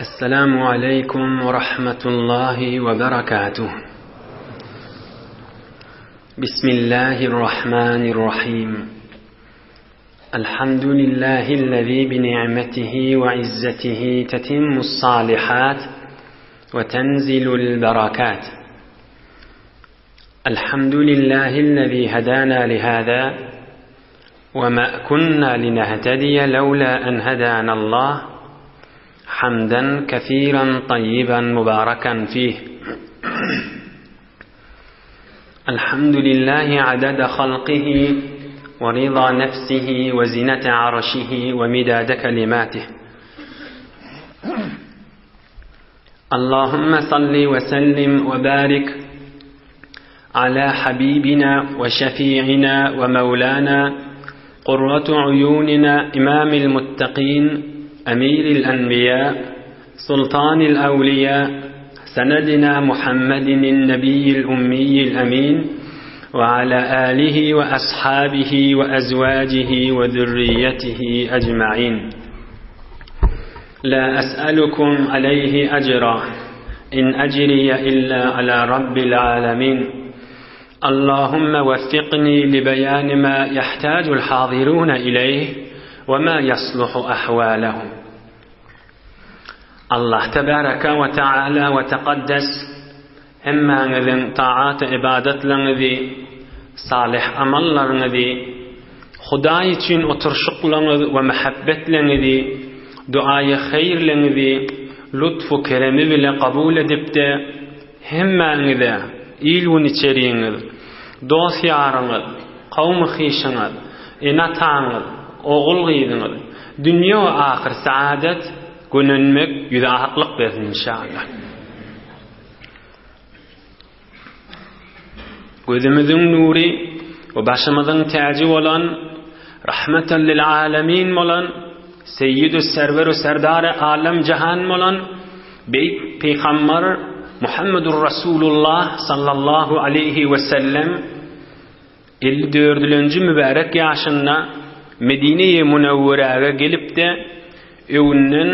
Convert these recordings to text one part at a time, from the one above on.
السلام عليكم ورحمة الله وبركاته بسم الله الرحمن الرحيم الحمد لله الذي بنعمته وعزته تتم الصالحات وتنزل البركات الحمد لله الذي هدانا لهذا وما كنا لنهتدي لولا أن هدانا الله حمدا كثيرا طيبا مباركا فيه الحمد لله عدد خلقه ورضا نفسه وزنة عرشه ومداد كلماته اللهم صل وسلم وبارك على حبيبنا وشفيعنا ومولانا قرة عيوننا إمام المتقين أمير الأنبياء سلطان الأولياء سندنا محمد النبي الأمي الأمين وعلى آله وأصحابه وأزواجه وذريته أجمعين لا أسألكم عليه أجرا إن أجري إلا على رب العالمين اللهم وفقني لبيان ما يحتاج الحاضرون إليه وما يصلح أحوالهم الله تبارك وتعالى وتقدس Hemmäňiziň taat-ybadatlaryňyzy, salyh amallaryňyzy, Hudaý üçin oturyşyklaryňyz we mähebbetleňizi, duaýy haýyrlaryňyzy lutfu keremi bile kabul edip-de, hemmäňize, il-gün içeriňiz, dost-ýaryňyz, kowmy-hyşyňyz, ene-ataňyz, ogul-gyzyňyz dünýe we ahyr saadet, gönenmek, ýüze aklyk bersin inşallah. Gözümiziň nury we başymyzyň täji bolan Rahmeten lil alemin bolan Seyyidü serveru serdar alem jahan bolan Beýik Pygamber Muhammedur Rasulullah sallallahu aleyhi we sellem 54-nji mübärek ýaşynda Medine-i Münewweräge gelip-de, öňünden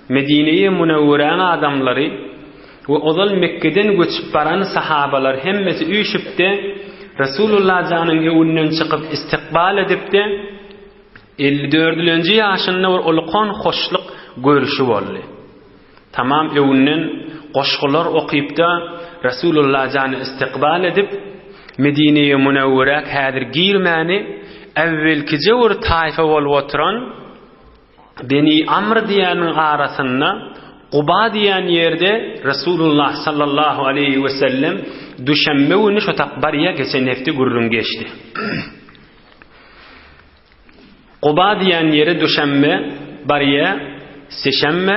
Medine-i Münewweräň adamlary we ozal Mekgeden göçüp baran sahabalar hemmesi üýşüp-de, Resulullah janyň öňünden çykyp istikbal edip-de, 54-nji ýaşynda bir ulkan hoşluk görüşi boldy. Tamam öňünden goşgular okypda Resulullah jany istikbal edip, Medine-i Münewweräk häzir girmäni äwwelkije bir taýfa bolup oturan Beni Amr diýýäniň arasynda Guba diýýän ýerde Resulullah sallallahu aleýhi we sellem duşenbe güni şo tak barýa geçen hepde gürrüň geçdi. Guba diýen ýere duşenbe barýa, seşenbe,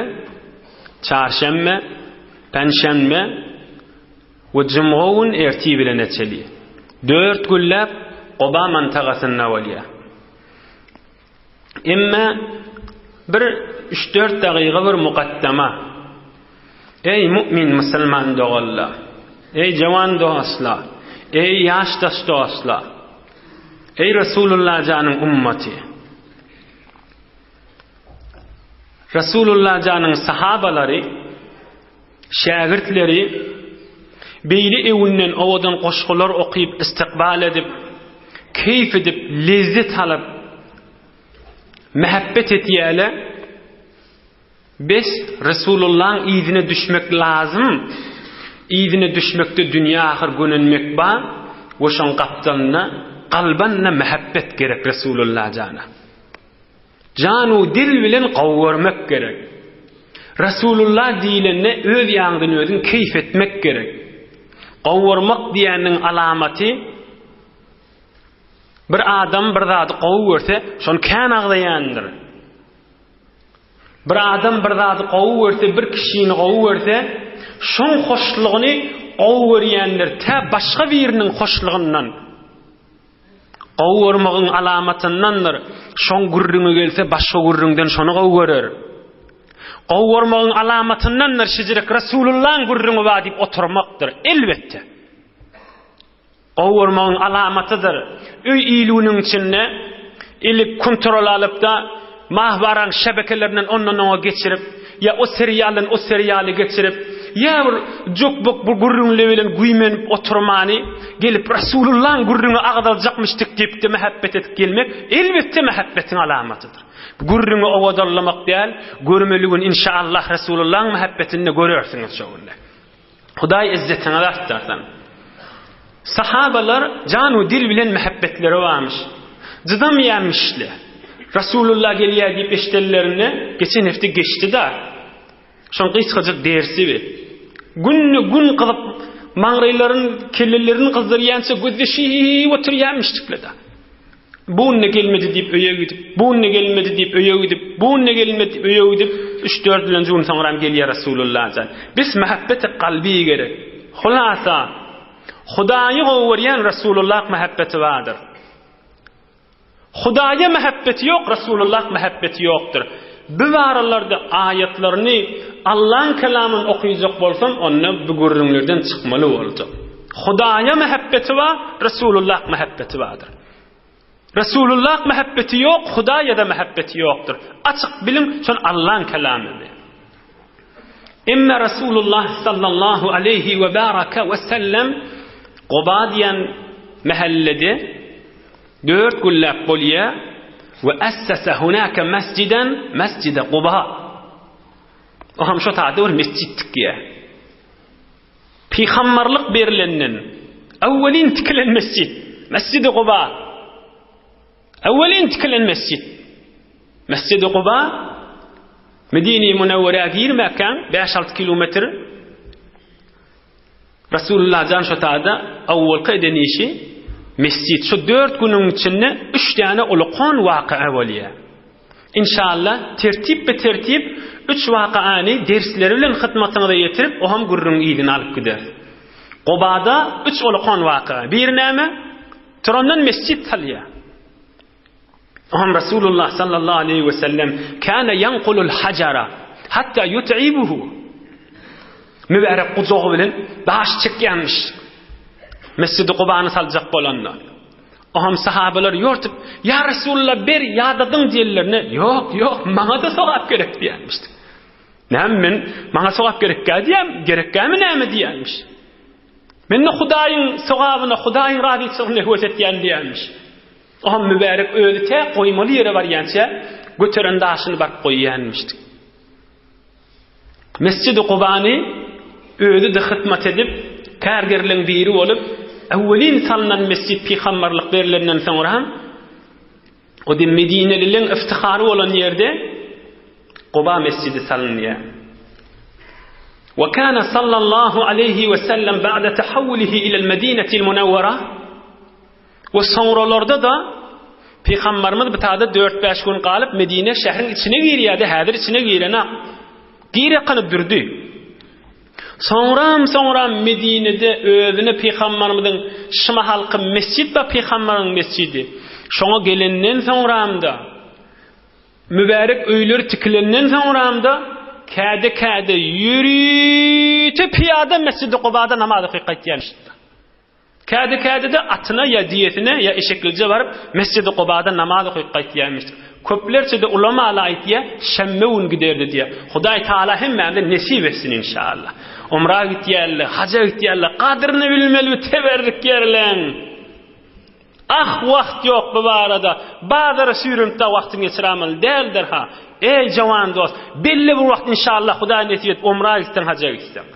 çarşenbe, penşenbe we jumga gün ertir bilen eçeli. Dört günläp Guba mantagasynda bolýa. Emme bir üç-dört dagyga bir mukaddama. Eý mu'min musulman doganlar! Eý jawan dostlar! Eý ýaşdaş dostlar! Eý Resulullah janyň ummaty! Resulullah janyň sahabalary, şägirtleri beýle öwünden owadan goşgular okyp, istikbal edip, keýf edip, lezzet alyp, mähebbet etýärler. Bes Resulullaň yzyna düşmek lazym, yzyna düşmekde dünýä ahyr gönenmek ba we şoň gapdalynda galbanda mähebbet gerek Resulullah jana. Jan-u dil bilen gowy görmek gerek. Resulullah diýilende öz ýaňdan özüň keýf etmek gerek. Gowurmak diýeniň alamaty bir adam bir zady gowy görse, şony kän agzaýandyr. Bir adam bir zady gowy görse, bir kişini gowy görse, şoň hoşlugyny gowy görýändir, tä başga biriniň hoşlugyndan. Gowy görmegiň alamatyndandyr, şoň gürrüňi gelse, başga gürrüňden şony gowy görer. Gowy görmegiň alamatyndandyr, şijirek Resulullaň gürrüňi bar diýip oturmakdyr, elbetde. Gowurmagyň alamatydyr. Öý ilüniň içinde ili kontrol alyp-da, mahwaraň şebekelerinden ondan oňa geçirip, Ýa o serialdan o serialy geçirip, ýa bir jok-bok bir gürrüňler bilen güýmenip oturmany, gelip Resulullahyň gürrüňi agzaljakmyşdyk diýip-de mähebbet edip gelmek, elbetde mähebbetiň alamatydyr. Bu gürrüňi owadanlamak däl, görmeli gün inşaallah Resulullahyň mähebbetini-de görersiňiz şo günde. Hudaý izzetiňizi artdyrsyn. Sahabalar jan-u dil bilen mähebbetleri barmyş. Jydamaýarmyşlar. Rasulullah gelýär diýip eşidenlerinde, geçen hepde geçdi-da. Şoň gysgajyk dersi bi. Günde gün gyzyp, maňraýlaryny, kellelerini gyzdyrýança gözleşip oturýarmyşdyklar-da. Bu günde gelmedi diýip öýe gidip, bu günde gelmedi diýip öýe gidip, bu günde gelmedi diýip öýe gidip, üç-dördülenji gün soňram gelýär Resulullah jan. Biz mähebbeti kalby gerek. Hulasa, Hudaýy gowy görýän Resulullah mähebbeti bardyr. Hudaýa mähebbeti ýok, Resulullah mähebbeti ýokdur. Bu baralarda aýatlaryny, Allaň kelamyny okyjak bolsam, onda bu gürrüňlerden çykmaly boljak. Hudaýa mähebbeti bar, Resulullah mähebbeti bardyr. Resulullah mähebbeti ýok, Hudaýa-da mähebbeti ýokdur. Açyk biliň, şol Allaň kelamydy. Emma Resulullah sallallahu aleýhi we baraka we sellem Guba diýen mähellede Dört günläp bolýa we essese hunake mesjiden mesjide Guba. O hem şo taýda bir mesjit tikýä. Pygamberlik berilenden awwelin tikilen mesjit, Mesjidi Guba. Awwelin tikilen mesjit. Mesjidi Guba Medine-i Münewwerä girmäkäň 5-6 kilometr Resulullah jan şo taýda awwalky eden işi mesjit. Şu dört günüň içinde üç däne ulukan wakaa bolýar. Inşallah tertip be tertip üç wakaany dersleri bilen hyzmatyňyza ýetirip, o hem gürrüňiň yzyny alyp gider. Gubada üç ulukan waka. Biri näme? Turandan mesjit salýar. Oňa Resulullah sallallahu aleýhi we sellem kana yanqulul hajara hatta yut'ibuhu. Mübärek gujagy bilen daş çekýänmiş. Mesjidi Kubany saljak bolanda. Oňa sahabalar ýortup, "Ýa Resulullah ber, ýadadyň" diýenlerine, "Ýok, ýok, maňa-da sogap gerek" diýenmiş. Näme men maňa sogap gerekkä diýýän, gerekkämi näme diýenmiş. Men-de Hudaýyň sogabyna, Hudaýyň razyçylygyna höwes etýän diýenmiş. Oňam mübärek özi tä goýmaly ýere barýança göteren daşyny baryp goýýanmyşdy. Mesjidi Kubany özi-de hyzmat edip, kärgerleň biri bolup, öwwelin salnan mesjit pygamberlik berlenden soňra o de Medinelileň iftihary bolan ýerde Kuba mesjidi salynýar. Wa kana sallallahu aleýhi we sellem ba'da tahawulihi ilal Medinetil Munawwara We soňralarda-da Pygambarymyz bu taýda dört-bäş gün galyp Medine şähriň içine girýärdi, häzir içine girenak. Girekany dürdi. Soňram-soňram Medinede özüne Pygambarymyzyň şu mahalky mesjit bar Pygambaryň mesjidi. Şoňa gelenden soňram-da mübärek öýleri tikilenden soňram-da käde-käde ýörite pyýada Mesjidi Kubada namaz okyp gaýtýarmyş. Käde-käde-de atyna ýa düýesine ýa eşeklije baryp, Mesjidi Kubada namaz okyp gaýtýarmyş. Köplerçe-de ulamalar aýtýar, şenbe gün giderdi diýýär. Hudaý Tagala hemmämize nesip etsin inşallah. Umra gitýärler, haja gitýärler, gadyryny bilmeli bu teberrik ýerleň. Ah, wagt ýok bu barada. Bazara süýrenip-de wagtyňy geçiramaly däldir-ha. Eý, jawan dost, belli bir wagt inşallah Hudaý nesip edip umra gitseň, haja gitseň.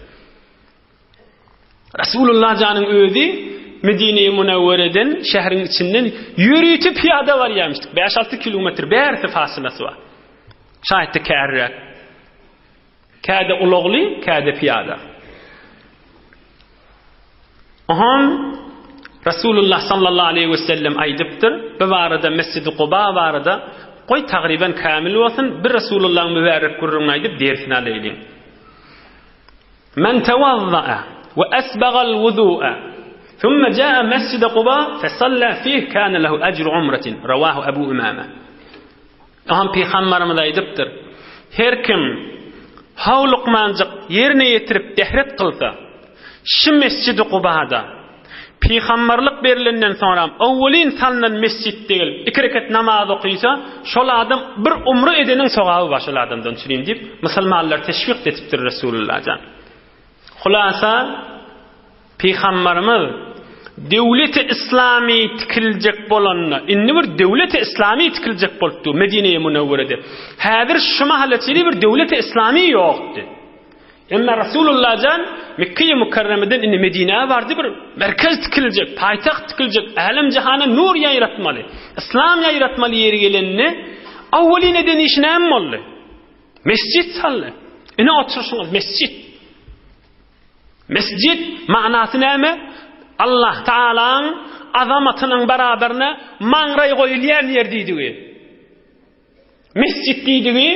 Resulullah janyň özi Medine-i Münewwereden şäheriň içinden ýörite pyýada barýarmyşdyk. 5-6 kilometr bärsi fasylasy bar. Şaýatda kärräk. Käde ulagly, käde pyýada. Ohan Resulullah sallallahu aleyhi ve sellem aýdypdyr. Bu barada Mescid-i Kuba barada goý tagryban kämil bolsun, bir Resulullah'yň mübärek gürrüňini aýdyp dersini alaýlyň. Men tewazza'a we esbagal wudu'a thumme ja'a mesjide Kuba fesalla fih kana lehu ecru umretin. Rawahu Ebu Umame. Oňam Pygambarymyz aýdypdyr. Her kim howlukmanjyk ýerine ýetirip dehret kylsa, şu mesjidi Kubada. Pygamberlik berilenden soňram owwelin salnan mesjitde gelip iki reket namaz okysa, şol adam bir umra edeniň sogaby bar şol adamdan çürim diýip, musulmanlary teşwik etipdir Resulullah jan. Hulasa Pygamberimiz döwleti islamy tikiljek bolanda, indi bir döwleti islamy tikiljek bolupdy Medine-i Münewwerede. Häzir şu mahala çenli bir döwleti islamy ýokdy. Emma Resulullah jan Mekge-i Mükerremeden indi Medinä bardy bir merkez tikiljek, paýtagt tikiljek, älem-jahana nur ýaýratmaly, yslam ýaýratmaly ýeri gelende, awwalyn eden işi näme boldy? Mesjit saldy. Ine oturyşyňyz mesjit. Mesjit manasy näme? Allah Taalaň azamatynyň barabarine maňraý goýulýan ýer diýdigi. Mesjit diýdigi,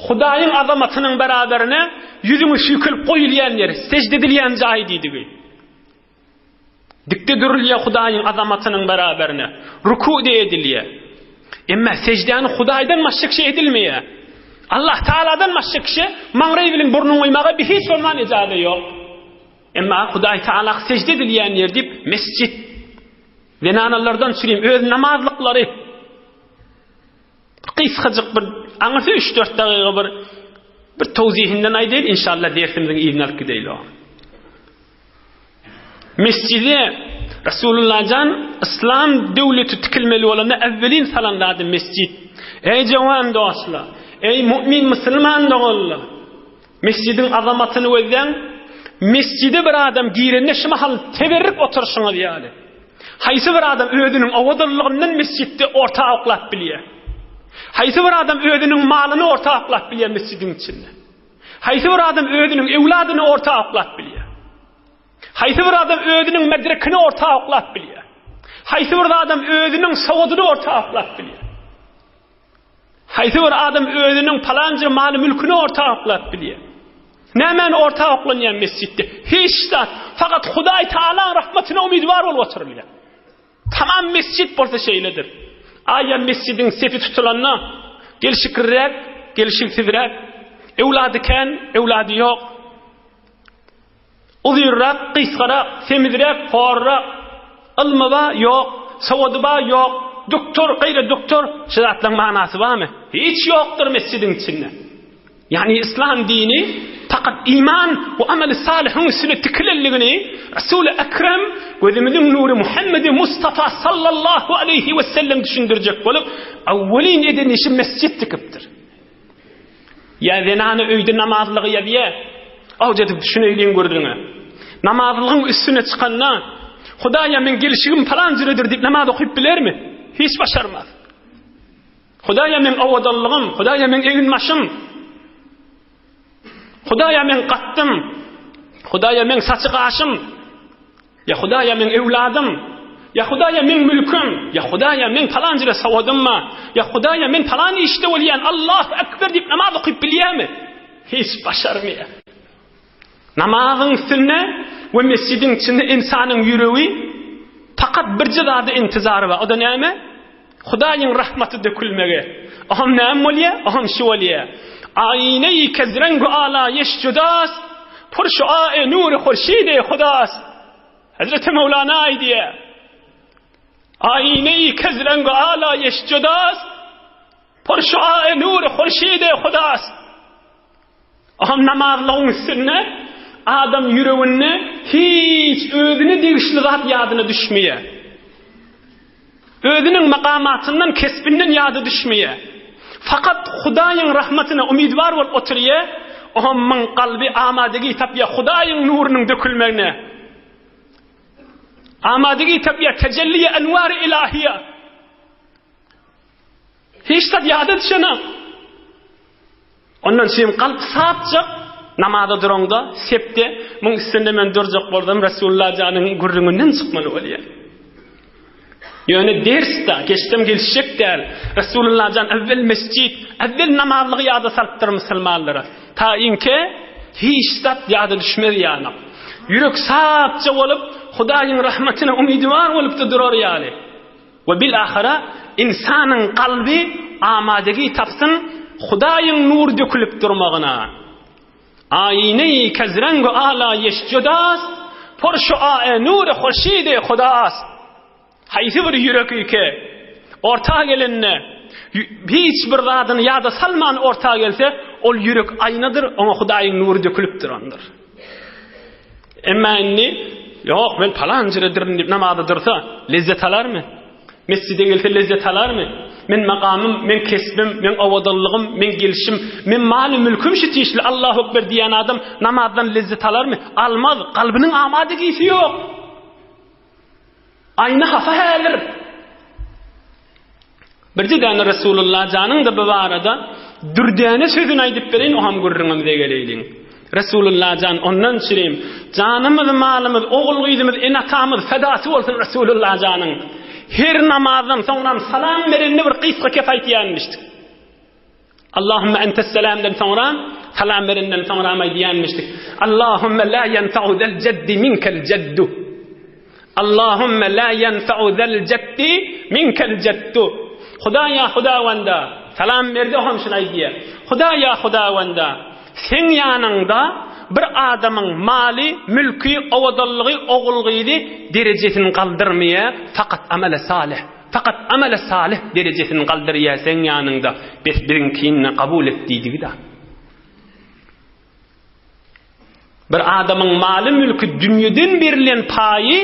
Hudaýyň azamatynyň beraberine ýüzüňi süýkelip goýulýan ýer, sežde edilýän jaý diýdigi. Dikde durulýar Hudaýyň azamatynyň beraberine, ruku-da edilýär. Emma seždäni Hudaýdan başga kişä edilmeýär. Allah Taaladan başga kişä maňraý bilen burnuňy goýmaga bir hiç bolman ejaza ýok. Emma Hudaý Taala sežde edilýän ýer diýip mesjit zenanalardan çürim öz namazlyklary Gysgajyk bir aňyrsy üç-dört dagyga bir bir towzihinden aýdaýyn, inşallah dersimiziň yzyny alyp gideýli. Mesjide Resulullah jan yslam döwleti tikilmeli bolanda äwwelin salan zady mesjit. Eý jowan dostlar, eý mu'min musulman doganlar. Mesjidiň azamatyny gözläň. Mesjide bir adam girende şu mahal teberrik oturyşyňyz ýaly. Haýsy bir adam özüniň owadanlygyndan mesjitde orta oklap bilýär? Haýsy bir adam özüniň malyny orta oklap bilýär mesjidiň içinde? Haýsy bir adam özüniň öwladyny orta oklap bilýär? Haýsy bir adam özüniň medrekini orta oklap bilýär? Haýsy bir adam özüniň sowadyny orta oklap bilýär? Haýsy bir adam özüniň palanca maly-mülküni orta oklap bilýär? Nämäni orta oklanýar mesjitde? Hiç zat. Fakat Hudaý Taalaň rahmatyna umydwar bolup oturylýar. Tamam mesjit bolsa şeýledir. Aýa mesjidiň sepi tutulanda gelşikliräk, gelşiksizräk, öwlady kän, öwlady ýok. Uzynrak, gysgarak, semizräk, horrak, ylmy bar, ýok, sowady bar, ýok, doktor, gaýra doktor, şu zatlaryň manasy barmy? Hiç ýokdur mesjidiň içinde. Ýagny yslam dini fakat iman we ameli salyhyň üstüne tikilenligini Resuly Ekrem gözümiziň nury Muhammedi Mustafa sallallahu aleýhi we sellem düşündirjek bolup, awwelin eden işi mesjit tikipdir. Ýa zenana öýde namazlygy ýazýa. Awj edip düşüneýliň gürrüňe. Namazlygyň üstüne çykanda, Hudaýa meň gelşigim palan jüredir diýip namaz okyp bilermi? Hiç başarmaz. Hudaýa meň owadanlygym, Hudaýa meň egin-başym. Hudaýa meň katdym. Hudaýa meň saçy-gaşym. Ýa Hudaýa meň öwladym, Ýa Hudaýa meň mülküm, Ýa Hudaýa meň palan jere sowadym bar, Ýa Hudaýa men palan işde bolýan, Allahu Ekber diýip namaz okyp bilýärmi? Hiç başarmaýar. Namazyň üstünde we mesjidiň içinde ynsanyň ýüregi fakat birje zada intizary bar. O-da näme? Hudaýyň rahmaty dökülmegi. Oham näme bolýar? Oham şu bolýar. Aýneýi kezrengu alaýyş judas, pur şuae nury hurşide hudas. Hazreti Mevlana aýdýar. Aýneýi kezrengu alaýyş judas, pur şuae nury hurşide hudas. Oňam namazlygyň üstünde adam ýüreginde hiç özüne degişli zat ýadyna düşmeýär. Özüniň makamatyndan, kesbinden ýady düşmeýär. Fakat Hudaýyň rahmatyna umydwar bolup oturýar, oňam myň kalby amadegi tapýar Hudaýyň nurunyň dökülmegine. Amadegi tapýar tejelliýe enwary ilahiýa. Hiç zat ýada düşenok. Ondan üçin kalp sapjak namaza duraňda, sepde, muň üstünde men durjak bolsam Resulullah janyň gürrüňinden çykmaly bolýar. Ýöne ders-de, geçsem gelişjek däl. Resulullah jan äwwel mesjit, äwwel namazlygy ýada salypdyr musulmanlara. Ta inke hiç zat ýada düşmez ýaly. Ýürek sapja bolup, Hudaýyň rahmatyna umydywar bolup-da durar ýaly. We bil-ahyra ynsanyň kalby amadegi tapsyn Hudaýyň nury dökülip durmagyna. Aýneýi kezrengu alaýyş judas, Pur şuae nuri hurşidi Huda ast. Haýsy bir ýürek ike orta gelende hiç bir zadyny ýada salman orta gelse, ol ýürek aýnadyr, oňa Hudaýyň nury dökülip durandyr. Emma indi, ýok, men palan jüredirin diýip namaza dursa, lezzet alarmy? Mesjide gelse lezzet alarmy? Men makamym, men kesbim, men owadanlygym, men gelişim, men maly-mülküm şu tişli Allahu Ekber diýen adam namazdan lezzet alarmy? Almaz, kalbynyň amadegisi ýok. Aýna hapa häzir. Birje däne Resulullah janyň-da bu barada dürdäne sözüni aýdyp bereýin, o ham gürrüňimize geleýliň. Resulullah jan ondan çirim, janymyz, malymyz, ogul-gyzymyz, ene-atamyz fedasy bolsun Resulullah janyň. Her namazdan soňram salam berende bir gysga kep aýtýanmyşdyk. Allahümme entes selamdan soňra salam berenden soňra aýdýanmyşdyk. Allahümme la ýenfa'u zel jeddi minkel jeddu. Allahümme la ýenfa'u zel jeddi minkel jeddu. Hudaýa Hudawanda salam berdi o hem şuny aýdýar. Hudaýa Hudawanda seň ýanyňda bir adamyň maly, mülki, owadanlygy, ogul-gyzy derejesini galdyrmaýar, fakat amele salih. Fakat amele salyh derejesini galdyrýa seň ýanyňda, bes biziňkini kabul et diýdigi-da. Bir adamyň maly-mülki dünýeden berilen paýy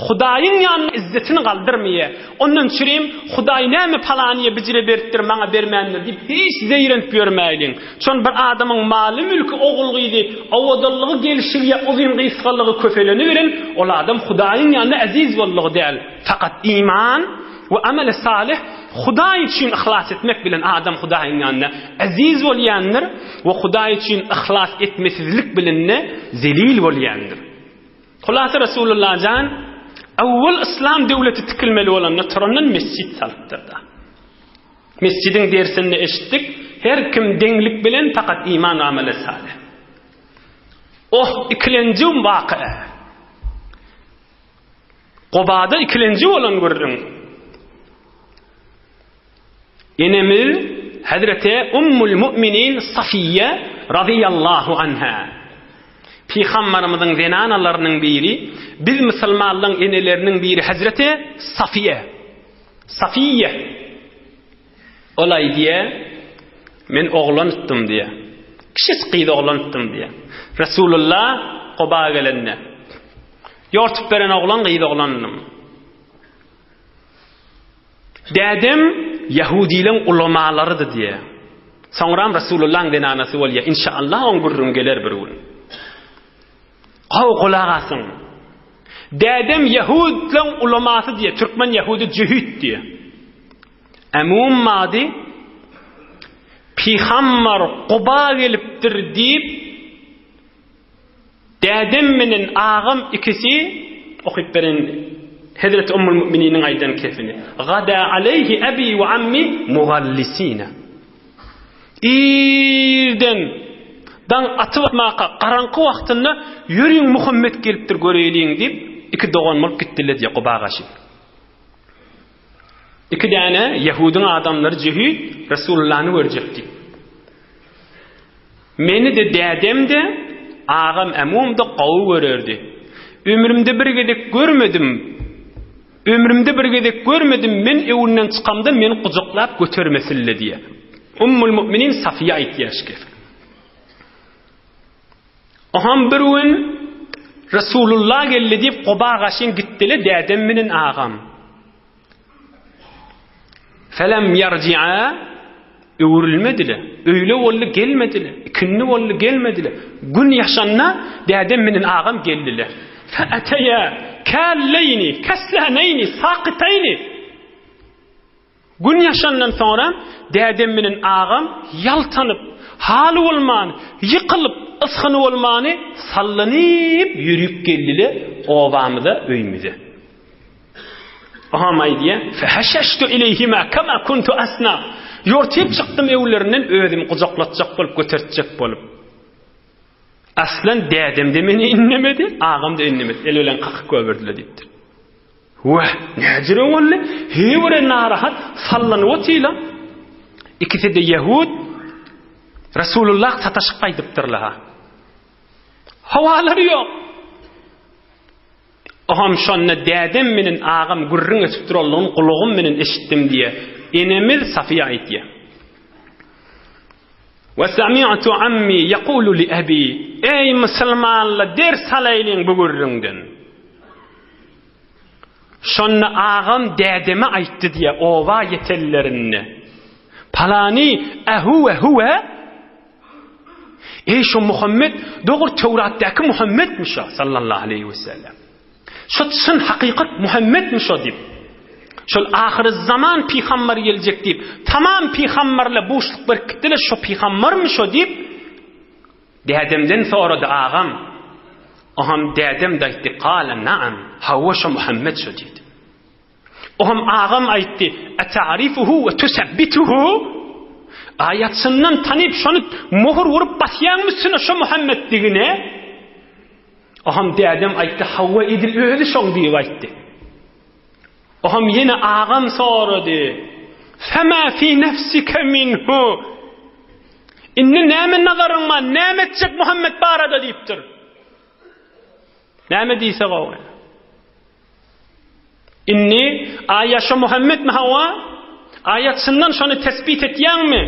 Hudaýyň ýanynda izzetini galdyrmaýa. Ondan çürim Hudaý näme palanyýa bijire beripdir, maňa bermändir diýip hiç zeýrenip ýörmäýliň. Şon bir adamyň maly-mülki, ogul-gyzy, owadanlygy, gelşigi ýa uzyn-gysgalygy köpeleni bilen ol adam Hudaýyň ýanynda eziz boldugy däl. Fakat iman we ameli salyh Hudaý üçin yhlas etmek bilen adam Hudaýyň ýanynda eziz bolýandyr we Hudaý üçin yhlas etmesizlik bilende zelil bolýandyr. Hulasa Resulullah jan awwal yslam döwleti tikilmeli bolanda turandan mesjit salypdyr-da. Mesjidiň dersinde eşitdik, her kim deňlik bilen fakat iman we ameli salyh. Oh, ikilenji waka. Gobada ikilenji bolan gürrüň. Enemiz Hezreti Ummul Mu'minin Safiýe razyýallahu anha. Pygambarymyzyň zenanalarynyň biri, biz musulmanlaryň eneleriniň biri Hezreti Safiýe. Safiýe. Ol aýdýar, Men oglanypdym diýýär. Kiçijik gyz oglanypdym diýýär. Resulullah Guba gelende, Ýortup beren oglan gyz oglandym. Dädem ýahudileň ulamalarydy diýýär. Soňram Resulullahyň zenanasy bolýar. Inşallah oň gürrüňi geler bir gün. Gowy gulak asyň. Dädem ýahudlaň ulamasy diýýär. Türkmen ýahudy jöhit diýýär. Ämum mady Pygambar Guba gelipdir diýip Dädem menen agam ikisi okyp beren Hezreti Ummul Mu'mininiň aýdan kefini. Gada aleýhi abi we ammi mugallisina. Irden daň atyp atmaka garaňky wagtynda ýörüň Muhammet gelipdir göreýliň diýip iki dogan bolup gitdiler diýýär Guba gaşy. Iki däne ýehudyň adamlary jöhit Resulullany görjek diýip. Meni-de dädem-de, agam Ämum-da gowy görerdi. Ömrümde bir gezek görmedim. Ömrümde bir gezek görmedim, men öwünden çykamda meni gujaklap götermesille diýýär. Ummul Mu'minin Safiýa aýtýar şu gepi. Oham bir gün Resulullah geldi diýip Guba gaşyn gitdile dädem menen agam. Felem ýarji'a öwrülmedile. Öýle boldy gelmedile. Ikindi boldy gelmedile. Gün ýaşanda dädem menen agam geldile. Fe'eteýa källeýni, kesläneýni, sakytaýni. Gün ýaşandan soňra dädem menen agam ýaltanyp, haly bolman, ýykylyp, ysgyny bolmany sallanyp ýörüp geldile obamyza, öýümize. Oňam aýdýar, Feheşeştu ileýhima kema kuntu asna. Ýortyp çykdym öwlerinden özümi gujaklatjak bolup, götertjek bolup. Aslan dädem-de meni innemedi, agam-da innemedi. El bilen kakyp goýberdiler diýipdir. Wah, näjüre boldy? Heý bir narahat sallanyp otyla. Ikisi-de ýehud. Resulullah sataşyp gaýdypdyrlar. Hawalary ýok. Oham şonda dädem menen agam gürrüň etip duranlygyny gulagym menen eşitdim diýýär. Enemiz Safiýa aýtýar. We sami'tu ammi yaqulu li abi, Eý musulmanlar ders alaýlyň bu gürrüňden. Şonda agam dädeme aýtdy diýýär oba ýetenlerinde. Palany ehuwe huwe? Eý şo Muhammet dogry Töwratdaky Muhammetmi şo sallallahu aleýhi we sellem. Şo çyn hakykat Muhammetmi şo diýip. Şol ahyry zaman pygamber geljek diýip, tamam pygamberle buşluk berip gitdiler şo pygambermi şo diýip dädemden sorady agam. Oham dädem aýtdy, kala naam, hawa şo Muhammet şo diýdi. Oňam agam aýtdy, Eta'rifuhu we tusabbituhu? Aýatsyndan tanyp şony möhür urup basýaňmy üstüne şo Muhammetdigine? Oňam dädem aýtdy, Hawa edil özi şoň diýip aýtdy. Oňam ýene agam sorady, Fema fi nefsike minhu? Indi näme nazaryň bar, näme etjek Muhammet barada diýipdir. Näme diýse gowy. Indi aýa şo Muhammetmi hawa? Aýa çyndan şony tesbit etýäňmi?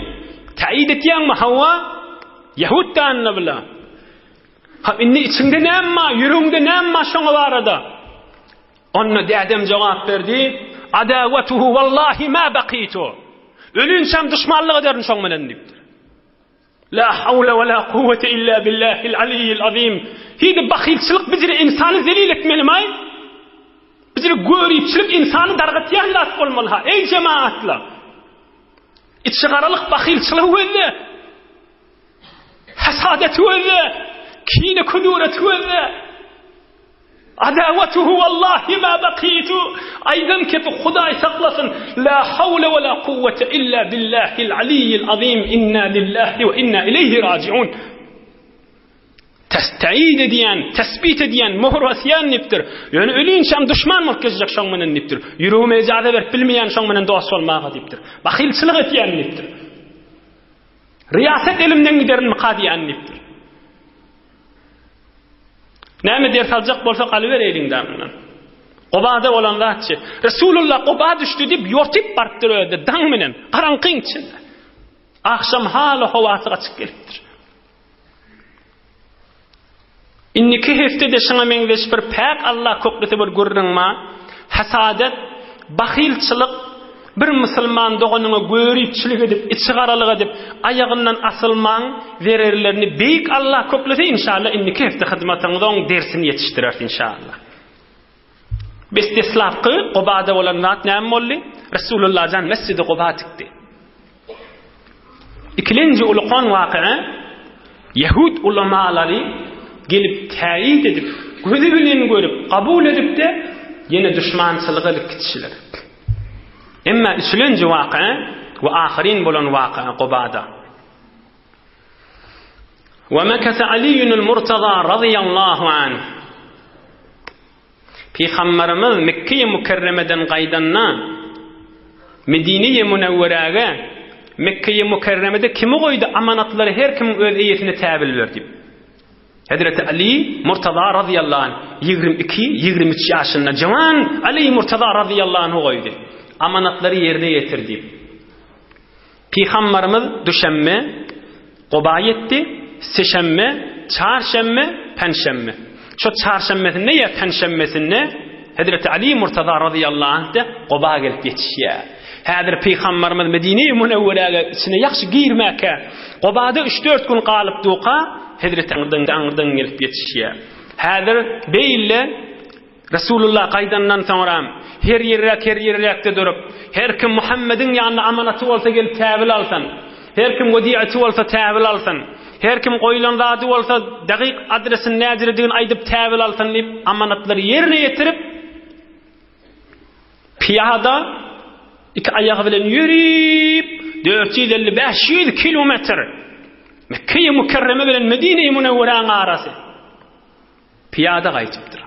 Täýit etýäňmi hawa? Ýahud danyna bila. Ha indi içiňde näme bar, ýüregiňde näme bar şoňa barada? Onda dädem jogap berdi, Adawatuhu wallahi ma baqitu. Ölünçäm duşmanlyk ederin şoň bilen diýipdir. La hawle we la kuwwete illa billahil aliyyil azim. Hidi bahylçylyk bijire ynsany zelil etmelimaý? Bijire göripçilik ynsany dargatýan zat bolmaly ha, eý jemaatlar! Içigaralyk bahylçylygy gözle. Hasadeti gözle. Kine kudureti gözle. Adawatuhu wallahi ma bakitu aýdan kepi Hudaý saklasyn la hawle we la kuwwete illa billahil aliyyil azim inna lillahi we inna ileýhi rajiun Täýid edýän, tesbit edýän, möhür basýan diýipdir. Ýöne ölinçäm duşman bolup gezjek şoň bilen diýipdir. Ýüregime ejaza berip bilmeýän şoň bilen dost bolmaga diýipdir. Bahylçylyk etýän diýipdir. Riýasat elimden giderinmika diýýän diýipdir. Näme ders aljak bolsak alybereýliň da mundan. Gubada bolan zatçy. Resulullah Guba düşdi diýip ýortyp barypdyr öýde daň bilen, garaňkyň içinde. Agşam hala howasy gaçyp gelipdir. Indiki hepdede şuňa meňzeş bir päk Allah köklüsi bir gürrüň bar. Hasadet, bahylçylyk, Bir musulman doganyňa göripçilik edip, içigaralyk edip, aýagyndan asylmaň zererlerini Beýik Allah köklese inşallah indiki hepde hyzmatyňyza oň dersini ýetişdireris inşallah. Bes deslapky Gubada bolan zat näme boldy? Resulullah jan Mesjidi Guba tikdi. Ikilenji ulukan wakaa Ýehud ulamalary gelip täýit edip, gözi bilen görüp, kabul edip-de, ýene duşmançylyga elip gitişiler. Emma üçülenji waka we ahyryn bolan waka Gubada. We mekese Aliýunul Murtaza razyýallahu anh. Pygamberimiz Mekge-i Mükerremeden gaýdanda, Medine-i Münewweräge, Mekge-i Mükerremede kimi goýdy, amanatlary her kimiň öz eýesine täbil ber diýip. Hezreti Ali Murtaza razyýallahu anh 22, 23 ýaşynda jawan Ali Murtaza razyýallahu anhu goýdy. Amanatlary ýerine ýetir diýip. Pygamberimiz duşenbe Guba ýetdi, seşenbe, çarşenbe, penşenbe. Şo çarşenbesinde ýa penşenbesinde Hezreti Ali Murtaza razyýallahu anh-de Guba gelip ýetişýär. Häzir Pygamberimiz Medine-i Münewweräge içine ýagşy girmäkä, Gubada üç-dört gün galyp durka, Hezreti aňyrdan gelip ýetişýär. Häzir beýle Resulullah gaýdandan soňram, her ýerräk-her ýerräkde durup, her kim Muhammediň ýanynda amanaty bolsa gelip täwil alsyn, her kim wediaty bolsa täwil alsyn, her kim goýlan zady bolsa dagyk adresini näjiredigini aýdyp täwil alsyn diýip, amanatlary ýerine ýetirip, pyýada iki aýagy bilen ýörip, 450-500 kilometr Mekge-i Mükerreme bilen Medine-i Münewweräň arasy. Pyýada gaýdypdyr.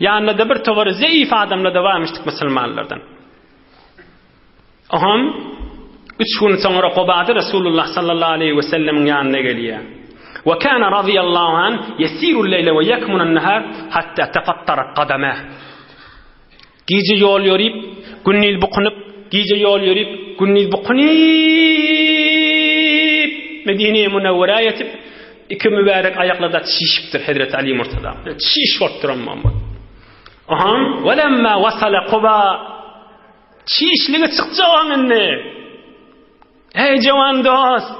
Ýanynda-da bir towar zeýif adamlar-da barmyşdyk musulmanlardan. Oňam üç gün soňra Gubada Resulullah sallallahu aleýhi we sellemiň ýanyna gelýär. Wa kana radiyallahu an yesiru leýle we yekmunu nahar hatta tafattarat qadamah. Gije ýol ýörip, gündiz bukunyp, gije ýol ýörip, gündiz bukunyp, Medine-i Münewwerä ýetip, iki mübärek aýaklary-da çişipdir Hezreti Ali Murtaza. Çiş bolupdyr Muhammed. Aha, welemma wasala Kuba. Çişligi çykjagam indi. Eý jawan dost,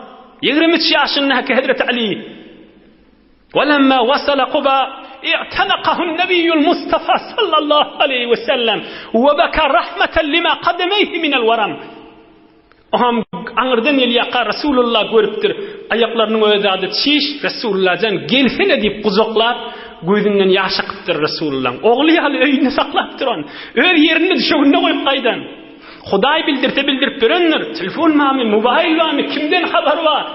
23 ýaşyndaky Hezreti Ali Welemma wasala Kuba i'tanakahu'n Nebiyyul Mustafa sallallahu aleýhi we sellem we beka rahmeten lima kademeyhi minel waram. Oňam aňyrdan gelýärka Resulullah görüpdir. Aýaklarynyň özi ady çiş, Resulullah jan gelsene diýip gujaklap, gözünden ýaş akypdyr Resulullahyň. Ogly ýaly öýünde saklapdyr ony. Öz ýerinde düşeginde goýup gaýdan. Hudaý bildirse bildirip berendir. Telefon barmy, mobaýl barmy, kimden habar bar?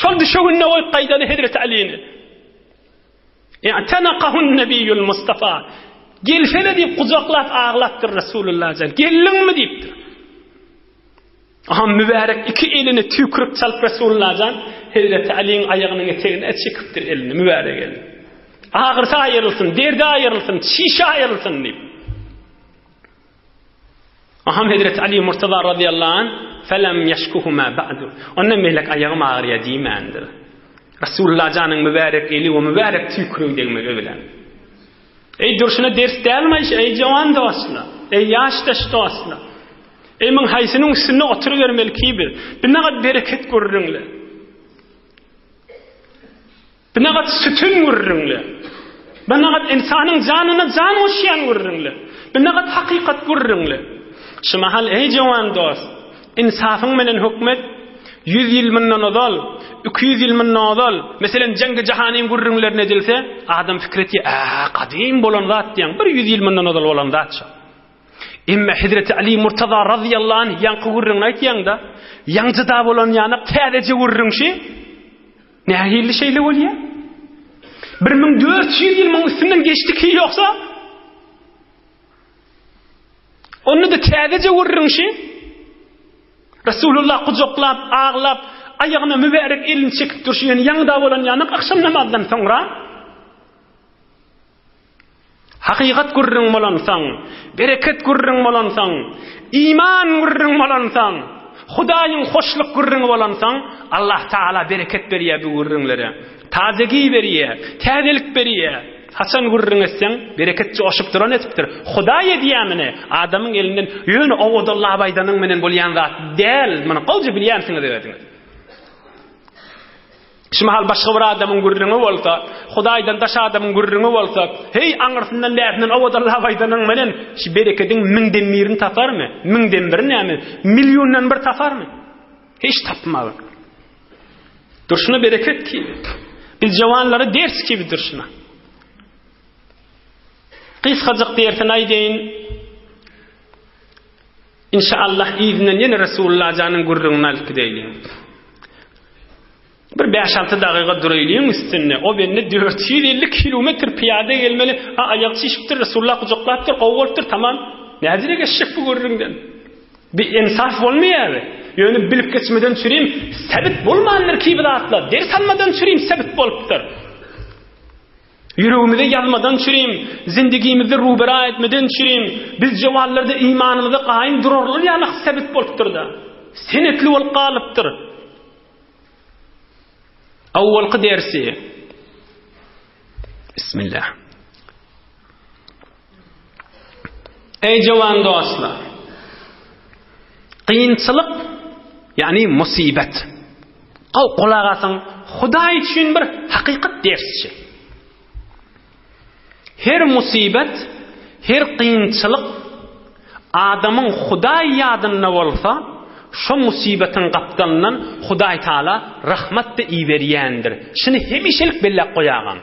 Şol düşeginde goýup gaýdany Hezreti Alyny. I'tenakahun Nebiyyul Mustafa. Gelsene diýip gujaklap aglapdyr Resulullah jan. Geldiňmi diýipdir. Aha mübärek iki elini tüýkürip çalyp Resulullah jan Hezreti Alyň aýagynyň etegine çekipdir elini, mübärek elini. Agyrysy aýrylsyn, derdi aýrylsyn, çişi aýrylsyn diýip. Aham Hezreti Ali Murtaza razyýallahu anh felem ýeşkuhuma ba'du. Ondan beýlek aýagym agyrýar diýmändir. Resulullah janyň mübärek eli we mübärek tüýkürigi degmegi bilen. Eý durşuna ders dälmi eý jawan dostlar? Eý ýaşdaş dostlar? Eý muň haýsynyň üstünde oturybermeli ki biz? Binagat bereket gürrüňler. Binagat sütün gürrüňler. Binagat ynsanyň janyna jan goşýan gürrüňler. Binagat hakykat gürrüňler. Şu mahal eý jowan dost, ynsafyň bilen hökmet 100 ýyl mundan ozal, 200 ýyl mundan ozal, meselem Jengi Jahanyň gürrüňlerine edilse, adam pikir etýär, ä, gadym bolan zat diýen, bir 100 ýyl mundan ozal bolan zat şo. Emma Hezreti Ali Murtaza razyýallahu anh ýaňky gürrüňini aýtýaňda, ýaňjyda bolan ýanak täzeje gürrüň şi. Nähili şeýle bolýar? 1400 ýyl muň üstünden geçdi ki ýogsa? Onda-da täzeje gürrüň şi. Resulullah gujaklap, aglap, aýagyna mübärek elini çekip durşy, ýöne ýaňyda bolan ýanak agşam namazdan soňra. Hakykat gürrüň bolansoň, bereket gürrüň bolansoň, iman gürrüň bolansoň, Hudaýyň hoşluk gürrüňi bolansoň, Allah Tagala bereket berýär bu gürrüňlere. Tazegi berýär, täzelik berýär. Haçan gürrüň etseň, bereket joşup duran etipdir. Hudaý edýär muny, adamyň elinden ýöne owadanlap aýdanyň menen bolýan zat däl. Muny gowja bilýänsiňiz özüňiz. Şu mahal başga bir adamyň gürrüňi bolsa, Hudaýdan daş adamyň gürrüňi bolsa, heý, aňyrsyndan bärsinden owadanlap aýdanyň menen, şu berekediň müňden birini taparmy? Müňden biri näme? Milliondan bir taparmy? Hiç tapmaz. Durşuna bereket ki. Biz jawanlara ders ki bir durşuna. Gysgajyk dersini aýdaýyn. Inşallah yzyndan ýene Resulullah janyň gürrüňini alyp gideýliň. Bir bäş-alty dagyga duraýlyň üstünde. O bende 450 kilometr pyýada gelmeli. Ha aýagy çişipdir, Resulullah gujaklapdyr, gowy bolupdyr, tamam. Näzire geçjek bu gürrüňden? Bir insaf bolmaýar. Ýöne bilip geçmeden çürim, sebit bolmandyr ki bir zatlar. Ders almadan çürim sebit bolupdyr. Ýüregimize ýazmadan çürim, zindigimizde rubera etmeden çürim, biz jowallarda imanymyza gaýym durarlar ýaly sebit bolupdyr-da. Senetli bolup galypdyr. Awwalky dersi. Bismillah. Eý jowan dostlar. Kynçylyk, ýagny musibet. Gowy gulak asyň, Hudaý üçin bir hakykat dersçi. Her musibet, her kynçylyk adamyň Hudaý ýadynda bolsa, şo musibetiň gapdalyndan Hudaý Taala rahmat-da iberýändir. Şuny hemişelik belläp goýagam.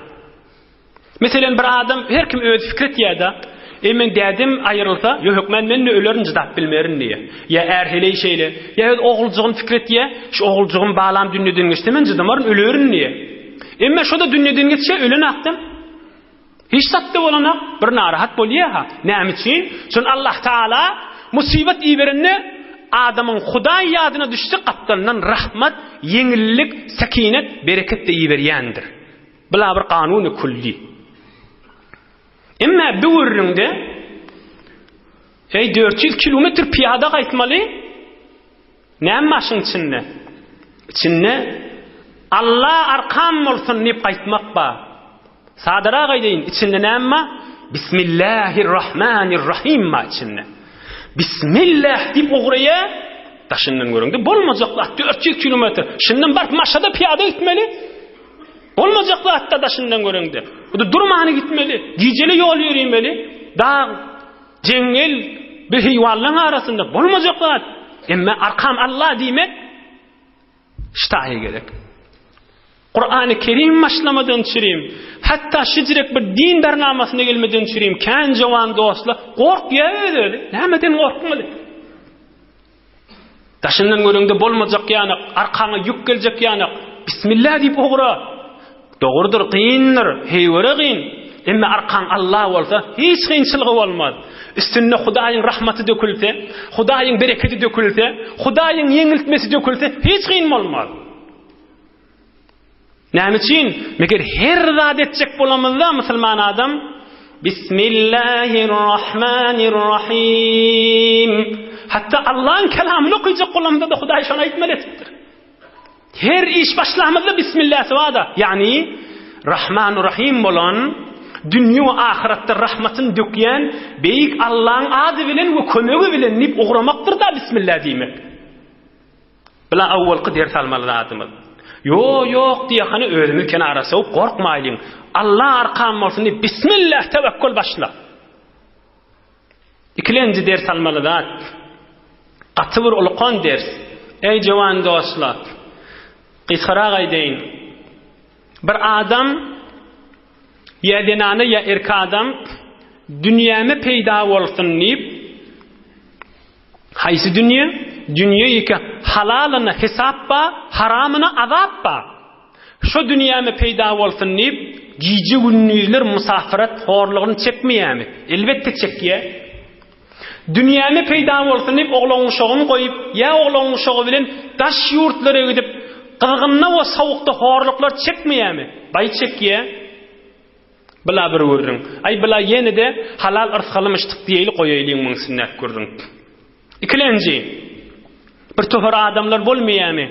Meselem bir adam her kim özi pikir etýär-de, Eý meň dädem aýrylsa, ýo hökmän men-de ölerin jydap bilmerin diýýär. Ýa är-heleý şeýle, ýa öz oguljygyny pikir etýär, şu oguljygym balam dünýeden geçse men jydamaryn ölerin diýýär. Emme şo-da dünýeden geçýär ölen akdam. Hiç zat-da bolanok, bir narahat bolýar-ha. Näme üçin? Şony Allah Taala musybat iberende. Adamyň Hudaý ýadyna düşse gapdalyndan rahmat, ýeňillik, sekinet, bereket-de iberýändir. Bula bir kanuny külli. Emma bu gürrüňde Eý 400 kilometr pyýada gaýtmaly. Näme başyň içinde? İçinde Allah arkam bolsun diýip gaýtmak bar. Sadarak aýdaýyn, içinde näme bar? Bismillahirrahmanirrahim bar içinde. Bismillah diýip ugraýa, daşyndan görüňde bolmajak zat 400 kilometr. Şundan baryp Maşada pyýada gitmeli. Bolmajak zatda daşyndan göreňde. Bu da durmany gitmeli, gijeli ýol ýörimeli. Dag, jeňňel, bir heýwanlaryň arasynda bolmajak zat. Emma arkam Allah diýmek ştaýy gerek. Kur'an-ı Kerim başlamadan çürim, hatta şijrek bir din barnamasyna gelmeden çürim, kän jowan dostlar, gork ýa öz-özi, nämeden gorkmaly? Daşyndan göreňde bolmajak ýanak, arkaňa ýük geljek ýanak. Bismillah diýip ugra. Dogrudyr, kyndyr, heýwere kyn. Emma arkaň Allah bolsa, hiç kynçylygy bolmaz. Üstünde Hudaýyň rahmaty dökülse, Hudaýyň berekedi dökülse, Hudaýyň ýeňiltmesi dökülse, hiç kyn bolmaz. Näme üçin? Meger her zat etjek bolamyzda musulman adam Bismillahirrahmanirrahim. Hatda Allah'ın kelamyny okuyacak bolamyzda da Hudaý şony aýtmaly etipdir. Her iş başlamyzda Bismillah bar-da, ýagny Rahman Rahim bolan dünýe we ahyretde rahmatyny dökýän beýik Allah'ın ady bilen we kömegi bilen diýip ugramakdyr da Bismillah diýmek. Bula awwalky ders almaly zadymyz. Ýo, ýok diýe hany özümiz kenara sowup gorkmaýlyň. Allah arkam bolsun diýip bismillah tewekkül başla. Ikilenji ders almaly zat. Gaty bir ulkan ders. Eý jowan dostlar. Gysgarak aýdaýyn. Bir adam ýa zenana ýa erkek adam dünýäme peýda bolsun diýip Haýsy dünýe? Dünýe ýeke halalyna hesap ba, haramyna azap ba. Şo dünýäme peýda bolsun diýip, gije-gündizler musafirat horlugyny çekmeýärmi? Elbetde çekýär. Dünýäme peýda bolsun diýip, oglan-uşagyny goýup, ýa oglan-uşagy bilen daş ýurtlara gidip, gyzgynda we sowukda horluklar çekmeýärmi? Baý çekýär. Bula bir gürrüň. Aý bula ýene-de halal yrsgalymyşdyk diýeýli goýaýlyň muň üstündäki gürrüň. Ikilenji, bir topar adamlar bolmaýamy?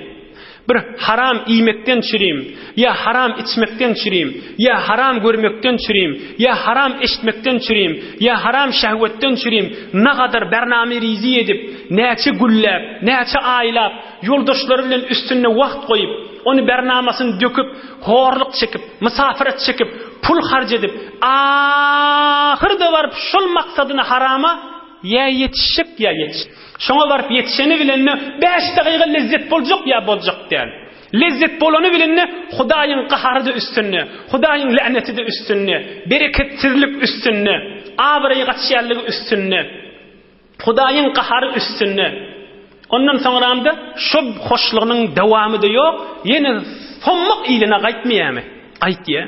Bir haram iýmekden çürim, ýa haram içmekden çürim, ýa haram görmekden çürim, ýa haram eşitmekden çürim, ýa haram şehwetden çürim, nagadar bername-rizi edip, näçe günläp, näçe aýlap, ýoldaşlary bilen üstünde wagt goýup, ony bernamasyny döküp, horluk çekip, Mysafiret çekip, pul harç edip, ahyrda baryp şol maksadyna harama ýa ýetişjek ýa ýetiş. Şoňa baryp ýetişeni bilende bäş dagyga lezzet boljak ýa boljak däl. Lezzet bolany bilende Hudaýyň gahary-da üstünde, Hudaýyň läneti-de üstünde, bereketsizlik üstünde, abraý gaçýanlygy üstünde. Hudaýyň gahary üstünde. Ondan soňramda şo hoşlugynyň dowamy-da ýok, ýene sommak yzyna gaýtmaýarmy? Gaýtýar.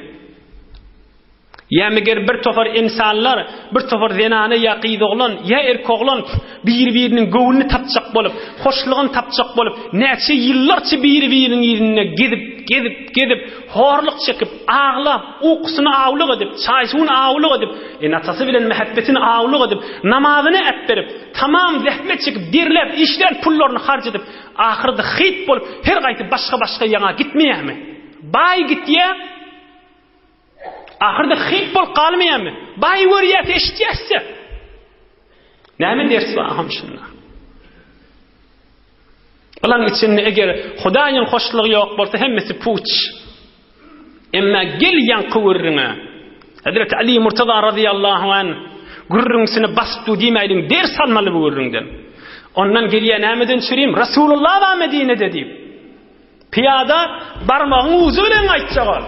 Ýa meger bir topar ynsanlar, bir topar zenana ýa gyz oglan, ýa erkek oglan bir-biriniň göwnüni tapjak bolup, hoşlugyny tapjak bolup, näçe ýyllarça bir-biriniň yzynda gezip, gezip, gezip, horluk çekip, aglap, ukusyny awluk edip, çaý-suwuny awluk edip, ene-atasy bilen mähebbetini awluk edip, namazyny äpberip, tamam zähmet çekip, derläp, işlän pullaryny harç edip, ahyrda hyýt bolup, her gaýsy başga-başga ýaňa gitmeýärmi? Baý gitýär, ahyrda hyýt bolup galmaýarmy? Baý görýär, eşitýär-se. Näme ders bar aham şunda? Bulaň içinde eger Hudaýyň hoşlugy ýok bolsa hemmesi puç. Emma gel ýaňky gürrüňe. Hazreti Ali Murtaza razyýallahu anh gürrüňsini basyp dur diýmäýliň ders almaly bu gürrüňden. Ondan gelýär nämeden çürim? Rasulullah bar Medinede diýip. Pyýada barmagyň ujy bilen gaýtjak ol.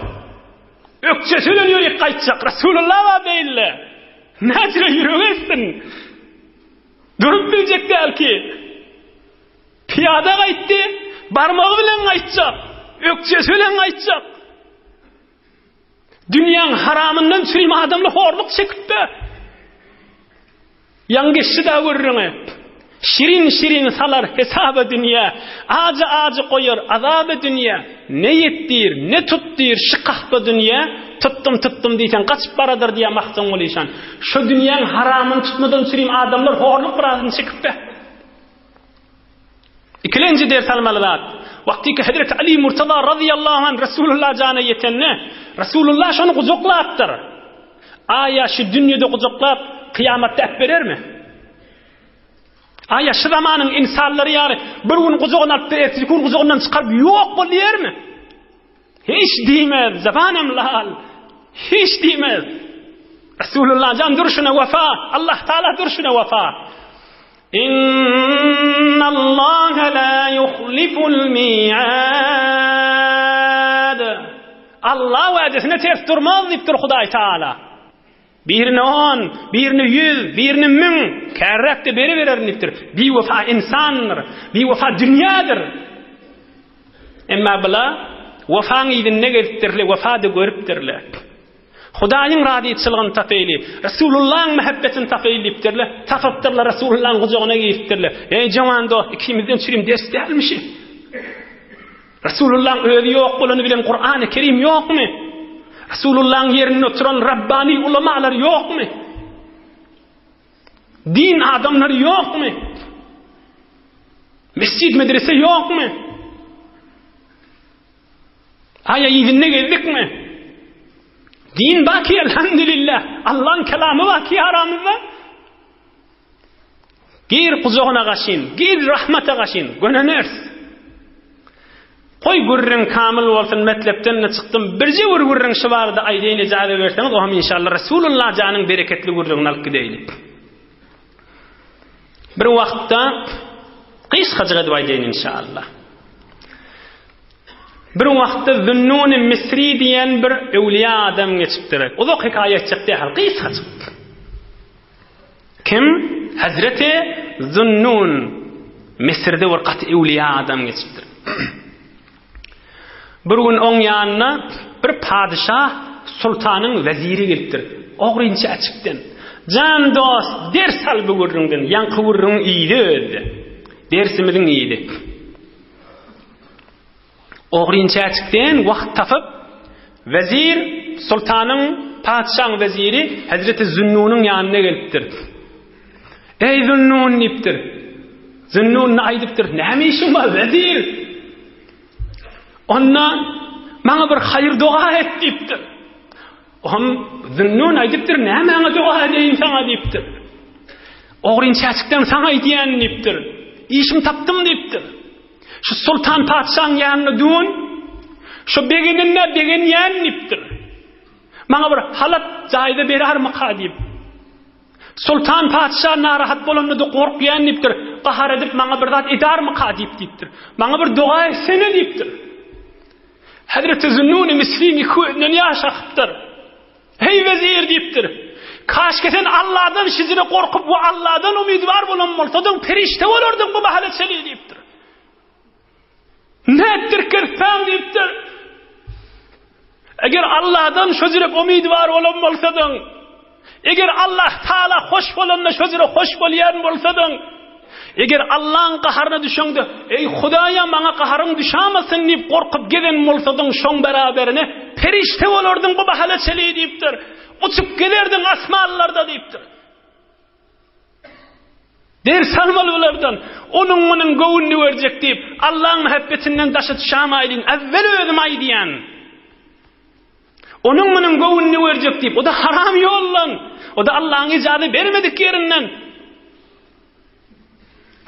Ökjesi bilen ýörip gaýtjak. Rasulullah bar beýle. Näçe ýüregi etsin. Durup biljek däl ki. Pyýada gaýtdy, barmagy bilen gaýtjak, ökjesi bilen gaýtjak. Dünýäň haramyndan çürim adamly horluk çekip-de. Ýaňy geçdi da gürrüňi. Şirin-şirin salar hesaba dünýä, Ajy-ajy goýar azaba dünýä, Ne ýet diýr, ne tut diýr şy kahba dünýä, Tutdum-tutdum diýseň gaçyp baradyr diýýär Magtymguly işan. Şo dünýäň haramyny tutmadan çürim adamlar horluk birazyny çekip-de. Ikilenji ders almaly zat, wagtyky Hezreti Ali Murtaza razyýallahu anh Resulullah jana ýetende, Resulullah şony gujaklapdyr. Aýa şu dünýede gujaklap, kyýamatda äpberermi? Aýa şu zamanyň insanlary ýaly bir gün gujagyna alyp, ertesi gün gujagyndan çykaryp ýok bol diýermi? Hiç diýmez, zabanam lal. Hiç diýmez. Resulullah jan durşuna wefa, Allah Taala durşuna wefa. Innallaha la yuhliful mi'ad. Allah wa'desine ters durmaz diýipdir Hudaý Taala. Birine on, birine ýüz, birine müň, kärräk-de beribererin diýipdir. Biwefa ynsandyr, biwefa dünýädir. Emma bula wefaň yzynda gezipdirler, wefa-da görüpdirler. Hudaýyň razyçylygyny tapaýly, Resulullahyň mähebbetini tapaýly diýipdirler. Tapypdyrlar, Resulullahyň gujagyna giripdirler. Eý, jowan dost, ikimizden çürim ders dälmişi? Resulullahyň özi ýok bolany bilen Kurany Kerim ýokmy? Resulullahyň ýerinde oturan Rabbani ulamalar ýokmy? Din adamlary ýokmy? Mesjid medrese ýokmy? Aýa yzynda gezdikmi? Din baki elhamdülillah. Allah'ın kelamy baki aramyzda. Gir gujagyna gaşyn, gir rahmata gaşyn, göneneris. Goý gürrüň kamyl bolsun, metlepden-de çykdym. Birje bir gürrüň şu barada aýdaýyn ijaza berseňiz, o hem inşallah Resulullah janyň bereketli gürrüňini alyp gideýli. Bir wagtda gysgajyk edip aýdaýyn inşallah. Bir wagtda Zünnun Misri diýen bir öwliýa adam geçipdir. Uzak hekaýa etjek däl, gysgajyk. Kim? Hazreti Zunnun Misirde bir gaty öwliýa adam geçipdir. Bir gün oň ýanyna bir padyşah sultanyň weziri gelipdir. Ogrynça açykdan. Jan dost, ders al bu gürrüňden. Ýaňky gürrüňiň yzy özde. Dersimiziň yzy. Ogrynçäçikden wagt tapyp, wezir, sultanyň, patyşaň weziri Hezreti Zünnunyň ýanyna gelipdir. Eý, Zünnun diýipdir. Zünnun aýdypdyr, näme işiň bar, wezir? Onda maňa bir haýyr doga et diýipdir. Ohm Zünnun aýdypdyr, nämäňe doga edeýin saňa diýipdir. Ogrynçäçikden saňa aýdýan diýipdir. Işim tapdym diýipdir. Şu sultan patyşaň ýanynda dun, şu begeninde begenýän diýipdir. Maňa bir halat jaýda berermika diýip. Sultan patyşa narahat bolanda-da gorkýan diýipdir. Gahar edip maňa bir zat edarmyka diýip diýipdir. Maňa bir doga etsene diýipdir. Hazreti Zünnun Misriň iki gözünden ýaş akypdyr. Heý wezir diýipdir. Kaşke sen Allahdan şijire gorkup we Allahdan umydwar bolan bolsadyň, perişde bolardyň bu mahala çenli diýipdir. Nätdir kirpäň diýipdir. Eger Allahdan şojürek umydwar bolan bolsadyň, eger Allah Taala hoş bolanda şojürek hoş bolýan bolsadyň, Eger Allaň gaharyna düşeňde, Eý, Hudaýa, maňa gaharyň düşamasyn diýip gorkup gezen bolsadyň, şoň beraberine perişde bolardyň bu mahala çenli diýipdir. Uçup gezerdiň asmanlarda diýipdir. Ders almaly bulardan. Onuň munuň göwnüni görjek diýip, Allaň mähebbetinden daşa düşämaýlyň. Äwwel özüm aýdýan. Onuň munuň göwnüni görjek diýip, o-da haram ýoldan, o-da Allaň ijaza bermedik ýerinden.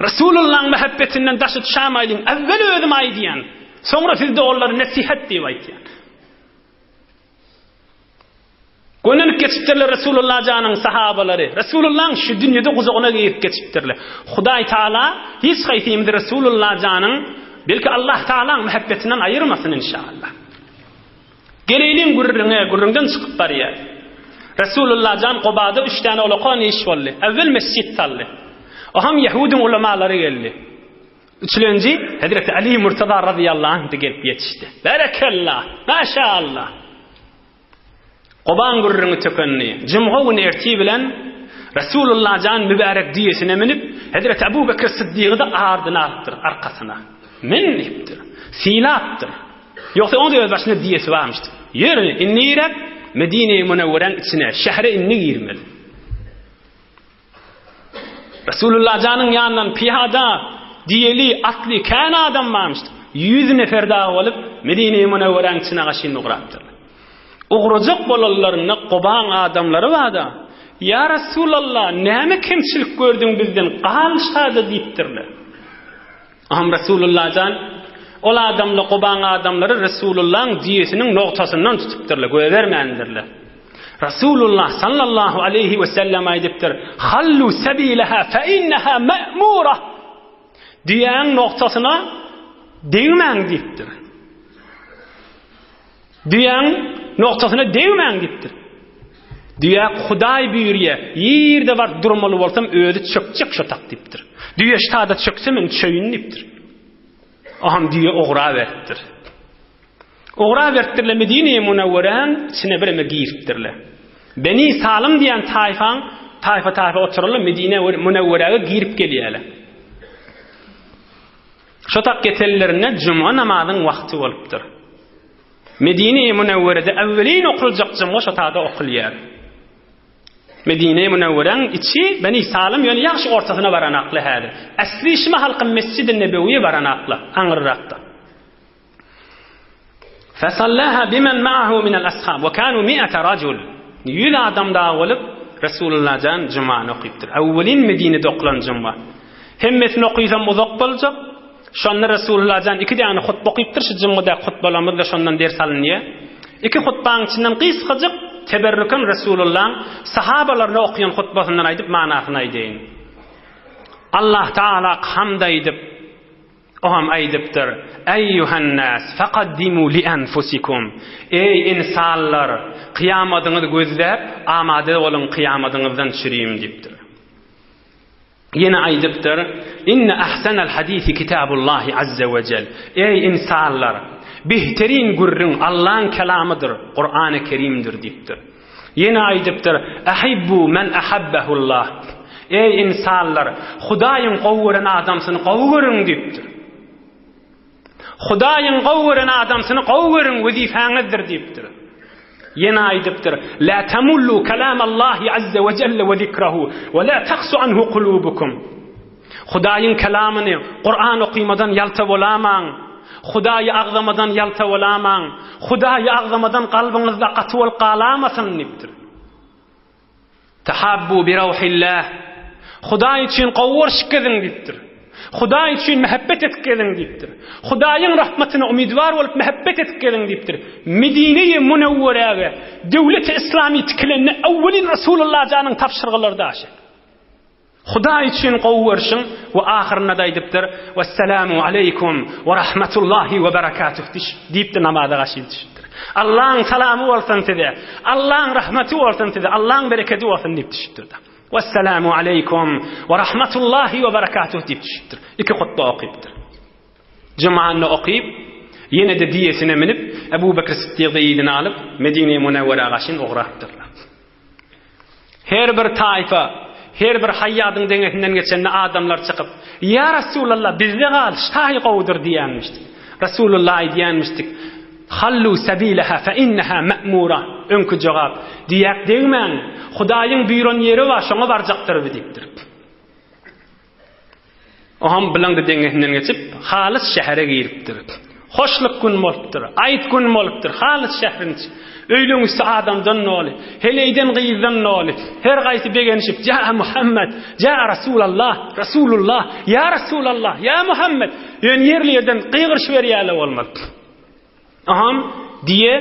Resulullahyň mähebbetinden daşy düşämaýlyň, äwwel özüm aýdýan, soňra siz doganlara nesihat diýip aýtýan. Gönenip geçipdirler Resulullah janyň sahabalary. Resulullahyň şu dünýede gujagyna girip geçipdirler. Hudaý Taala hiç haýsymyzy Resulullah janyň, belki Allah Taalaň mähebbetinden aýyrmasyn inşallah. Geleýliň gürrüňe, gürrüňden çykyp barýar. Resulullah jan Gubada üç däne ulakan iş boldy. Äwwel mesjit saldy. Oham ýehudyň ulamalary geldi. Üçlenji Hezreti Ali Murtaza razyýallahu anhu gelip ýetişdi. Berekella! Maşallah! Gubaň gürrüňi tökendi. Jumga güni ertir bilen. Resulullah jan mübärek düýesine münüp, Hezreti Ebu Bekir Syddygy-da ardyna alypdyr, arkasyna. Min diýipdir. Sylapdyr. Ýogsa onuň öz başyna düýesi barmyşdy. Ýör, indi girek Medine-i Münewweräň içine, şähere indi girmeli. Resulullah janyň ýanyndan pyýada, diýeli, atly kän adam barmyş. 100 nefer dagy bolup Medine-i Münewweräň içine gaşyn ugrapdyrlar. Ugrajak bolanlarynda Gubaň adamlary barda, Ýa Resulallah, näme kemçilik gördüň bizden, gal şada diýipdirler. Aham Resulullah jan, ol adamlar, Gubaň adamlary Resulullahyň düýesiniň nogtasyndan tutupdyrlar, goýbermändirler. Resulullah sallallahu aleýhi we sellem aýdypdyr, Hallu sebileha fe inneha me'mura. Düýäň nogtasyna degmäň diýipdir. Düýäň nogtasyna degmäň diýipdir. Düýä Hudaý buýurýar, ýerde baryp durmaly bolsam özi çökjek şo tak diýipdir. Düýe ştada çökse men çöýün diýipdir. Aham düýe ogra beripdir. Ogra beripdirler Medine-i Munawweräň içine bireme giripdirler. Beni Salym diýen taýfaň taýfa-taýfa oturarlar Medine Munawweräge girip gelýärler. Şo tak getenlerinde juma namazyň wagty bolupdyr. Medine-i Münewwerede äwwelin okuljak juma şo tada okulýar. Medine-i Münewweräň içi Beni Salym ýöne ýagşy ortasyna baranakly häzir. Äsli şima halky Mesjid-i Nebewiýe baranakly, aňryrakda. Fesallaha bimen ma'ahu minel ashab we kanu mi'ata rajul. 100 adam dagy bolup Resulullah jan jumany okypdyr. Awwelin Medinede okulan juma. Hemmesini okysam uzak boljak. Şonda Resulullah jan iki däne hutba okypdyr, şu jumadaky hutbalarymyz-da şondan ders alynýar. Iki hutbaň içinden gysgajyk teberrüken Resulullahyň sahabalaryna okaýan hutbasyndan aýdyp manasyny aýdaýyn. Allah Taala hamd aýdyp O hem aýdypdyr, Eýýuhen-nas, fekaddimu li-enfusikum. Eý, ynsanlar, kyýamadyňyzy gözläp, amada boluň, kyýamadyňyzdan çürim diýipdir. Ýene aýdypdyr, Inne ahsenel hadisi kitabullahi azze we jel. Eý, ynsanlar, behterin gürrüň Allaň kelamydyr, Kurany Kerimdir diýipdir. Ýene aýdypdyr, Ahibbu men ahabbehullah. Eý, ynsanlar, Hudaýyň gowy gören adamsyny gowy görüň diýipdir. Hudaýyň gowy gören adamsyny gowy görüň, wezipäňizdir diýipdir. Ýene aýdypdyr, La tamullu kalamallahi azza we jelle we zikrahu we la taksu anhu kulubukum. Hudaýyň kelamyny, Kuran okymadan ýalta bolamaň. Hudaýy agzamadan ýalta bolamaň. Hudaýy agzamadan kalbyňyzda gaty bolup galamasyn diýipdir. Tahabbu bi rawhillah. Hudaý üçin gowy görşüp geziň diýipdir. Hudaý üçin mähebbet edip geziň diýipdir. Hudaýyň rahmatyna umydwar bolup mähebbet edip geziň diýipdir. Medine-i Munewweräge döwleti islamy tikilende awwelin Resulullah janyň tabşyrgylary daşy. Hudaý üçin gowy görşüň we ahyrynda-da aýdypdyr, Wesselamu aleýkum we rahmetullahi we berekatuh diýipdir namaza gaşy düşüpdir. Allaň salamy bolsun size, Allaň rahmeti bolsun size, Allaň berekedi bolsun diýip düşüpdir-de. Wesselamu aleýkum we rahmetullahi we berekatuh diýip düşüpdir. Iki hutba okypdyr. Jumany okyp, ýene-de diýesine münüp, Ebu Bekr Siddigy yzyna alyp, Medine-i Munewwerä gaşyn ugrapdyrlar. Her bir taýpa, her bir haýýadyň deňesinden geçende adamlar çykyp, Ýa Resulallah, bizde gal, şaý gowudyr diýýänmişdik. Resulullah aýdýanmişdik, Hallu sebileha fe inneha me'mura. Öňki jogap, Diýäk degmäň, Hudaýyň buýran ýeri bar, şoňa barjakdyr bi diýipdir. Oňam bileňde deňesinden geçip, halys şähere giripdir. Hoşluk gün bolupdyr, aýt gün bolupdyr, halys şäheriň içi. Öýleň üsti adamdan doly, heleýden gyzdan doly. Her gaýsy begenişip, Jaa Muhammet, jaa Rasulallah, Rasulullah, ýa Rasulallah, ýa Muhammet. Ýöne ýerli-ýerden gygyryşyberýärler bolmaz. Aham, diýe,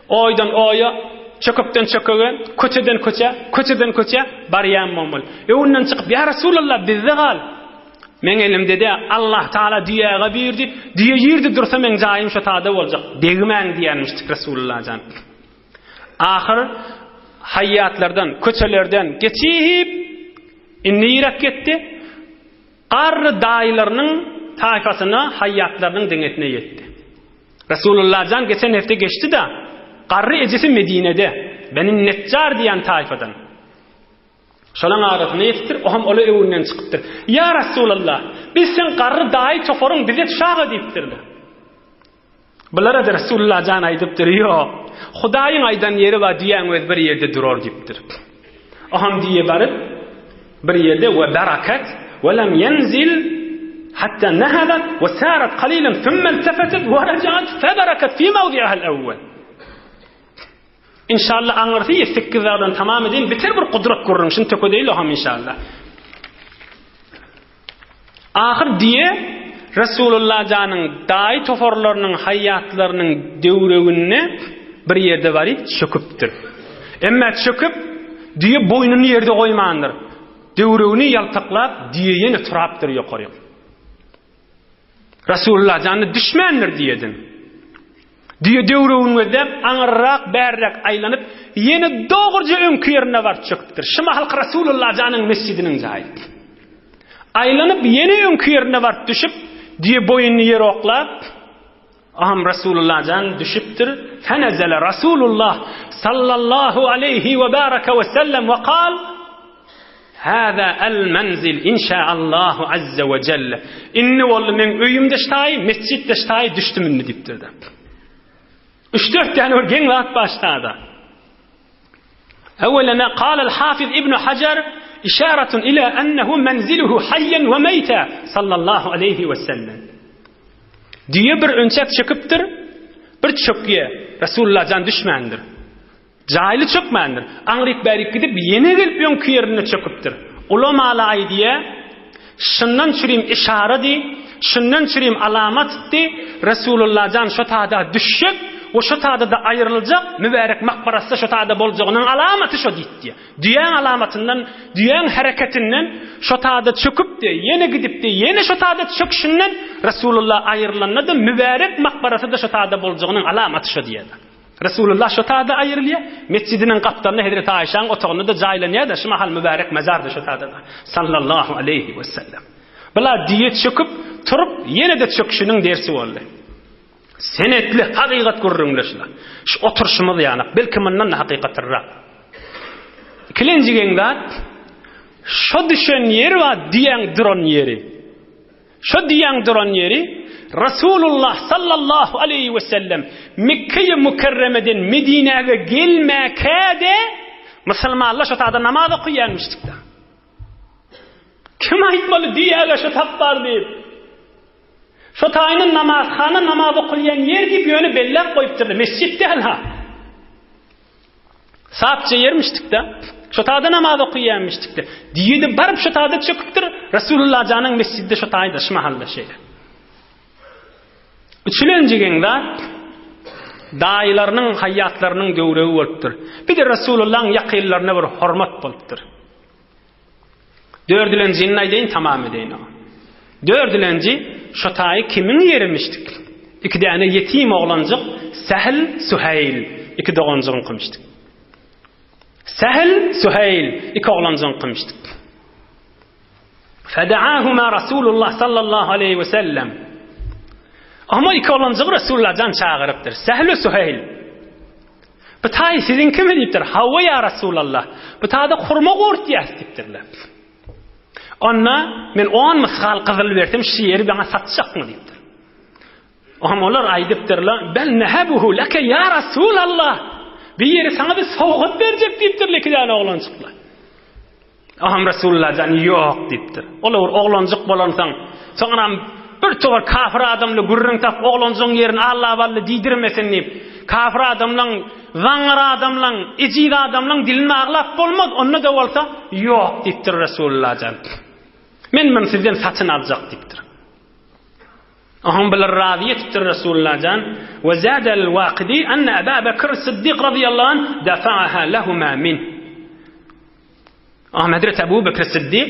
oýdan oýa, çökekden çökege, köçeden köçä, köçeden köçä barýan bolmaly. Öňünden çykyp, Ýa Resulallah, bizde gal. Meň elimde-de Allah Taala düýäge buýurdy, düýe ýerde dursa meň jaýym şo tada boljak. Degmäň diýenmişdik Resulullah jan. Ahyr haýýatlardan, köçelerden geçip, indi ýürek ýetdi. Garry daýylarynyň taýfasyna haýýatlarynyň deňesine ýetdi. Resulullah jan geçen hepde geçdi-de, garry ejesi Medinede, Beni Neçjar diýen taýfadan. Şolaň arasyna ýetipdir, o hem ola öwünden çykypdyr. Ýa Resulallah, biz seň garry daýy toparyň bize çaga diýipdirler. Bulara-da Resulullah jan aýdypdyr, Ýok, Hudaýyň aýdan ýeri bar, düýäň özi bir ýerde durar diýipdir. O hem düýe baryp, bir ýerde we barakat we lem ýenzil hatta nahadat we sarat qalilan thumma iltafetet we rajaat febarakat fi mawdi'aha al-awwal. Inşallah aňyrsy 8 dagdan tamam edeýin, biter bir gudrat gürrüň, şuny tökedeýli o hem inşallah. Ahyr diýe Resulullah janyň daýy toparlarynyň haýýatlarynyň döwreginde bir ýerde baryp çöküpdir. Emma çöküp, düýe boýnuny ýerde goýmandyr. Döwregini ýaltaklap, düýe ýene turapdyr ýokaryk. Resulullah jany düşmändir diýedin. Düýe döwregini gözläp, aňyrrak, bärräk aýlanyp, ýene dogruja öňki ýerine baryp çöküpdir. Şu mahalky Resulullah janyň mesjidiniň jaýy. Aýlanyp, ýene öňki ýerine baryp düşüp, düýe boýnuny ýere oklap, Aham Resulullah jan düşüpdir. Fenezele Resulullah sallallahu aleyhi we baraka we sellem we kal Hâzâ el-menzil inşaallahu azze we celle. Indi boldy meň öýümde ştaýy, mesjitde ştaýy düşdüm indi diýipdir-de. Üç-dört däne bir geň zat bar ştada. Ewwelena kâlel Hafiz İbn Hajar işaretun ila ennehu menziluhu hayyen we meyta sallallahu aleyhi we sellem. Düýe bir önçäp çöküpdir, bir çökýe Resulullah jan düşmändir. Jaýly çökmändir. Aňryk-bärik gidip, ýene gelip öňki ýerinde çöküpdir. Ulamala aýdýa, Şundan çürim yşarady, şundan çürim alamatdy, Resulullah jan şo tada düşjek we şo tada-da aýryljak, mübärek makbarasy-da şo tada boljagynyň alamaty şo diýipdi. Düýäň alamatyndan, düýäň hereketinden şo tada çöküpdi, ýene gidipdi, ýene şo tada çöküşinden Resulullah aýrylanda-da mübärek makbarasy-da şo tada boljagynyň alamaty şo diýýär. Resulullah şo tada aýrylýar, mesjidiniň gapdalynda hezreti Aýşaň otagynda-da jaýlanýar-da, şu mahal mübärek mezarda şo tada-da. Sallallahu aleýhi we sellem. Bula düýe çöküp, turup, ýene-de çöküşiniň dersi boldy. Senetli hakykat gürrüňler şular. Şu oturyşymyz ýanak, belki mundan-da hakykatyrrak. Ikilenji geň zat, şo düşen ýer bar düýäň duran ýeri. Şo diýýäň duran ýeri Resulullah sallallahu aleýhi we sellem Mekgeýi Mükerremeden Medinäge gelmäkä-de musulmanlar şo tada namaz okaýanmyşdykda. Kim aýtmaly diýäge şo tap bar diýip. Şo taýyny namazhana namaz okalýan ýer diýip ýöne belläp goýupdyrlar. Mesjit däl ha. Sapça ýermişdik-de. Şo taýda namaz okaýarmyşdyk-de. Diýdi, baryp şo taýda çöküpdir. Resulullah janyň mesjidde şo taýda, şu mahalda şeýle. Üçülenji geň zat, daýylarynyň, haýýatlarynyň döwregi bolupdyr. Bir-de Resulullahyň ýakynlaryna bir hormat bolupdyr. Dördülenjini aýdaýyn, tamam edeýin oňa. Dördülenji, şo taýy kimiň ýerimişdik? Iki däne ýetim oglanjyk, Sähl, Süheýl, iki doganjygyňkymyşdyk. Sähl, Süheýl, iki oglanjygyňkymyşdyk. Fedaahuma Rasulullah sallallahu aleyhi ve sellem. Amma iki oglanjygy Resulullah jan çagyrypdyr. Sähl we Süheýl. Bu taý siziňkimi diýipdir. Hawa ýa Resulallah. Bu taýda hurma gurtýas diýipdirler. Onda men on mysgal gyzyl bersem şu ýeri maňa satjakmy diýipdir. Oňa olar aýdypdyrlar, Bel nehebuhu leke ýa Resulallah. Bu ýeri saňa biz sowgat berjek diýipdirler iki däne oglanjyklar. Aham Resulullah jan ýok diýipdir. Ol bir oglanjyk bolansoň, soňram bir towar kafir adamly gürrüň tapyp oglanjygyň ýerini Alla bally diýdirmesin diýip, kafir adamlaň, zaňňar adamlaň, ejiz adamlaň dilini baglap bolmaz, onda-da bolsa ýok diýipdir Resulullah jan. Men muny sizden satyn aljak diýipdir. Aham bular razy etipdir Resulullah jan. We zadal Waqidi anna Aba Bakr Siddik radiyallahu anh dafa'aha lahuma min. Aham Hezreti Ebu Bekr Siddik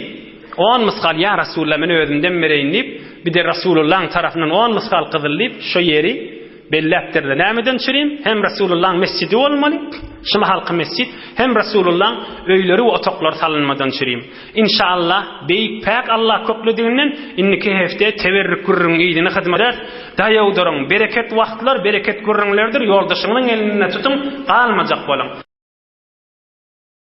on mysgal ýa Resulallah men özümden bereýin diýip, bir-de Resulullahyň tarapyndan on mysgal gyzyl diýip, şo ýeri belläpdirler. Nämeden çürim? Hem Resulullahyň mesjidi bolmaly, şu mahalky mesjit, hem Resulullahyň öýleri we otaklary salynmadan çürim. Inşallah, beýik päk Allah köklediginden indiki hepde teberrük gürrüň yzyny hyzmat ederis. Daýaw duruň, bereket wagtlar, bereket gürrüňlerdir, ýoldaşyňyzyň elinde tutuň, galmajak boluň.